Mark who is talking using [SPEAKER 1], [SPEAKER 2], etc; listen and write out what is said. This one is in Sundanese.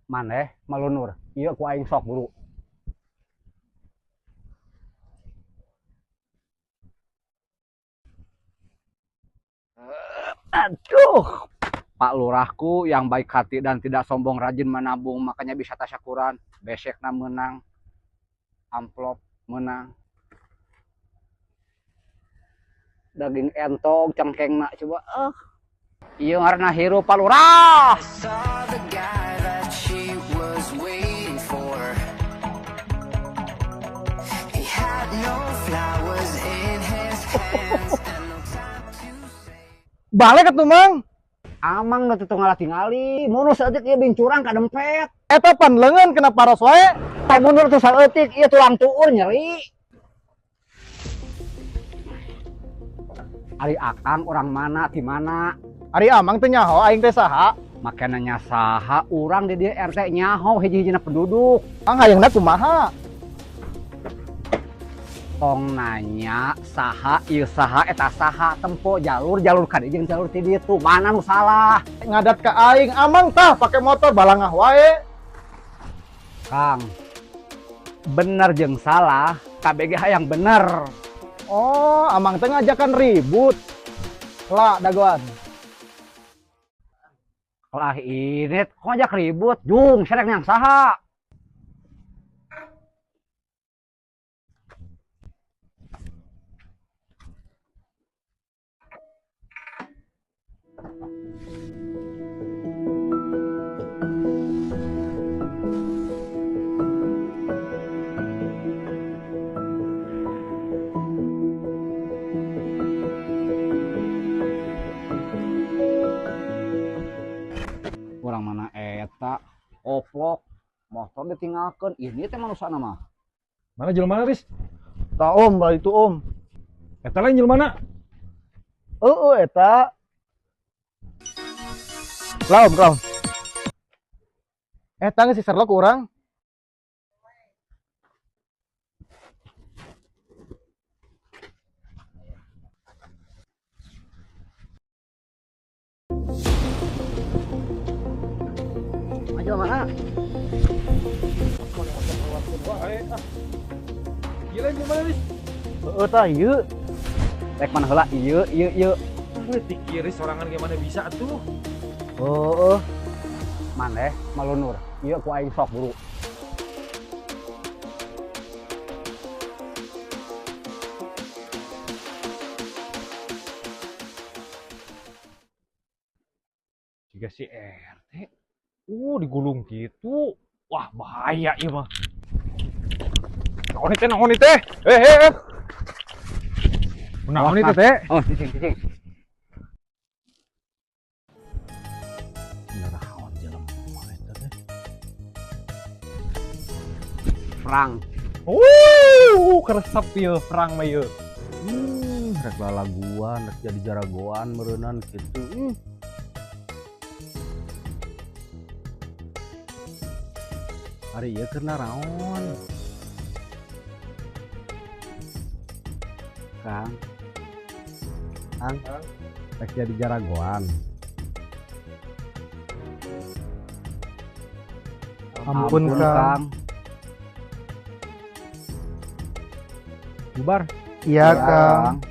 [SPEAKER 1] Maneh malunur. Ieu ku aing sok buru. Aduh, Pak Lurahku yang baik hati dan tidak sombong, rajin menabung, makanya bisa tasyakuran. Besekna menang, amplop menang. Daging entog cengkengna coba. Ieu ngaranna hirup Pak Lurah.
[SPEAKER 2] Balik atuh Mang.
[SPEAKER 1] Amang nu teu ngalah tingali, mundur saeutik ieu bincurang ka dempet.
[SPEAKER 2] Eta pan leungeun kena paros wae.
[SPEAKER 1] Teh mundur teh saeutik ieu tulang tuur nyeri. Ari akang orang mana di mana?
[SPEAKER 2] Ari amang teu nyaho aing teh saha?
[SPEAKER 1] Make nanya saha urang di dieu RT nyaho hiji-hijina penduduk.
[SPEAKER 2] Mang hayangna kumaha?
[SPEAKER 1] Tong nanya saha ieu saha eta saha tempo jalur jalur ka dieu jeung jalur ti ditu mana nu salah?
[SPEAKER 2] Ngadat ka aing amang tah pake motor balangah wae.
[SPEAKER 1] Kang, bener jeung salah KBG hayang bener.
[SPEAKER 2] Oh, amang teh ngajakan ribut. Lah dagoan.
[SPEAKER 1] Lah ini kok ngajak ribut jung serek yang saha? Orang mana eta oplok motor ditinggalkan ini teh manusia nama
[SPEAKER 3] mana jelema Riz?
[SPEAKER 2] Ta om balik itu om
[SPEAKER 3] eta lain jelema na
[SPEAKER 2] heeh eta lah om lah eta geus si Sherlock urang.
[SPEAKER 1] Maju mana?
[SPEAKER 3] Gila gimana nih?
[SPEAKER 2] Heeh tah ieu.
[SPEAKER 1] Rek mana heula ieu ieu ieu.
[SPEAKER 3] Di kiri sorangan gimana bisa atuh?
[SPEAKER 1] Heeh. Maneh malunur. Ieu ku aing sok buru.
[SPEAKER 3] Jika si RT digulung gitu. Wah, bahaya ieu mah. Naon teh, naon teh? Eh. Naon teh teh?
[SPEAKER 1] Oh, cicing, cicing.
[SPEAKER 3] Naon jelema kumaha eta teh?
[SPEAKER 1] Perang.
[SPEAKER 3] Keresep ieu perang mah ieu.
[SPEAKER 4] Rek lalaguan, rek jadi jaragoan meureunnan kitu. Ari ieu keur naraon?
[SPEAKER 1] Kang. Kang, rek jadi jaragoan.
[SPEAKER 2] Ampun, Kang.
[SPEAKER 3] Bubar.
[SPEAKER 2] Iya, Kang.